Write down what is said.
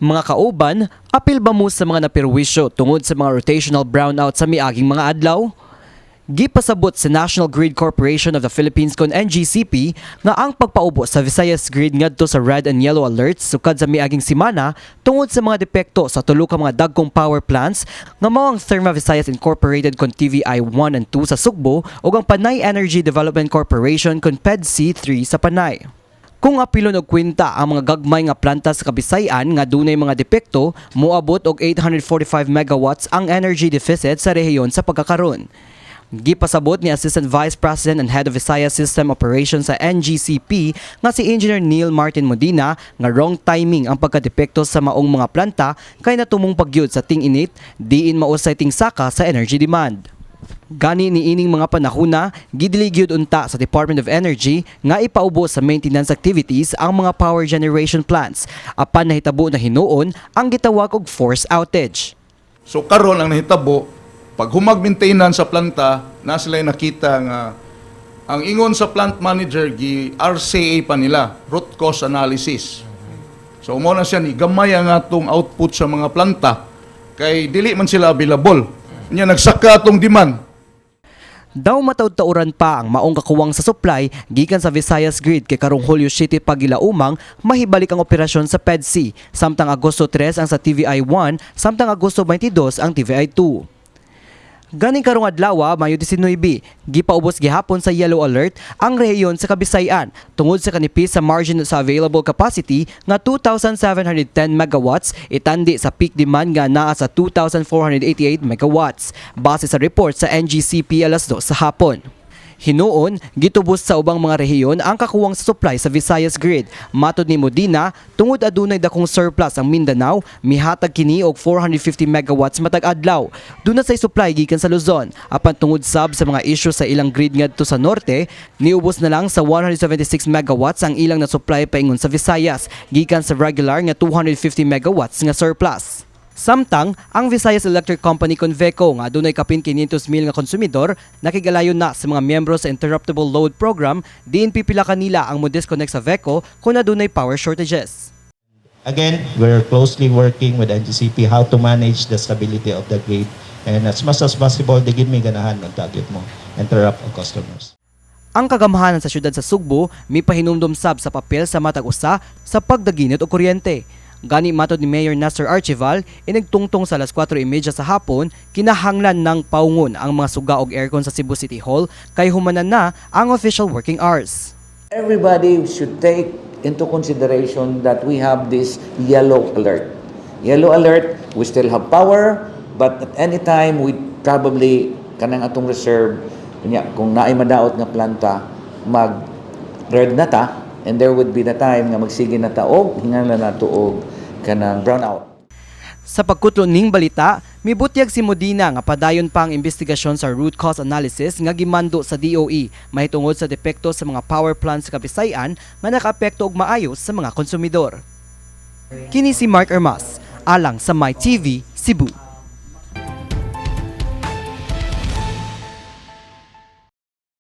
Mga kauban, apil ba mo sa mga naperwisyo tungod sa mga rotational brownout sa miaging mga adlaw? Gipasabot sa National Grid Corporation of the Philippines kon NGCP nga ang pagpaubos sa Visayas Grid ngadto sa red and yellow alerts sukad sa miaging simana tungod sa mga depekto sa tulo ka mga dagkong power plants nga mao ang Therma Visayas Incorporated kon TVI 1 and 2 sa Sugbo ug ang Panay Energy Development Corporation kon PEDC 3 sa Panay. Kung apilon og kwenta ang mga gagmay nga planta sa Kabisayan nga dunay mga depekto, moabot og 845 megawatts ang energy deficit sa rehiyon sa pagkakaron. Gipasabot ni Assistant Vice President and Head of Visayas System Operations sa NGCP nga si Engineer Neil Martin Modina nga wrong timing ang pagkadepekto sa maong mga planta kay natumong pagyud sa ting-init, diin mausay ting-saka sa energy demand. Gani niining mga panahuna, gidili gyud unta sa Department of Energy nga ipaubos sa maintenance activities ang mga power generation plants apan nahitabo na hinuon ang gitawag og force outage. So karon ang nahitabo, pag humag maintenance sa planta, na sila nakita nga ang ingon sa plant manager, gi RCA pa nila, root cause analysis. So mo na siya ni gamay ang atong output sa mga planta kay dili man sila available. Nya nagsaka atong demand. Daw mataud-tauran pa ang maong kakuwang sa supply gikan sa Visayas Grid kay karong Hulyo 7 pagilaumang mahibalik ang operasyon sa PEDC, samtang Agosto 3 ang sa TVI 1, samtang Agosto 22 ang TVI 2. Ganing karong adlaw, Mayo 19, gipaubos gihapon sa yellow alert ang rehiyon sa Kabisayan tungod sa kanipis sa margin sa available capacity nga 2,710 megawatts itandi sa peak demand nga naa sa 2,488 megawatts base sa report sa NGCP alas 2 sa hapon. Hinuon, gitubos sa ubang mga rehiyon ang kakuwang sa supply sa Visayas Grid. Matod ni Modina, tungod adunay dakong surplus ang Mindanao, mihatag kini og 450 megawatts matag adlaw. Duna say supply gikan sa Luzon, apan tungod sab sa mga issue sa ilang grid ngadto sa norte, niubos na lang sa 176 megawatts ang ilang na-supply paingon sa Visayas, gikan sa regular nga 250 megawatts nga surplus. Samtang, ang Visayas Electric Company kon VECO nga adunay kapin 500 mil nga konsumidor, nakigalayon na sa mga miyembro sa Interruptible Load Program diin pipila kanila ang mo-disconnect sa VECO kung adunay power shortages. Again, we're closely working with NGCP how to manage the stability of the grid. And as much as possible, di gid mi ganahan ang target mo interrupt ang customers. Ang kagamhanan sa syudad sa Sugbo mipahinumdom sab sa papel sa matag usa sa pagdaginit og kuryente. Gani matod ni Mayor Nestor Archival, inigtungtong sa alas 4:30 sa hapon, kinahanglan ng paungon ang mga suga og aircon sa Cebu City Hall kay humanan na ang official working hours. Everybody should take into consideration that we have this yellow alert. Yellow alert, we still have power, but at any time we probably kanang atong reserve unya kung naay madaot nga planta, mag red na ta and there would be the time nga magsige na ta og hinanglan nato og kanang brownout. Sa pagkutlo ning balita, mibutyag si Modina nga padayon pa ang investigasyon sa root cause analysis nga gimando sa DOE mahitungod sa depekto sa mga power plants sa Kabisayan nga nakaapekto og maayo sa mga konsumidor. Kini si Mark Ermas, alang sa My TV, Cebu.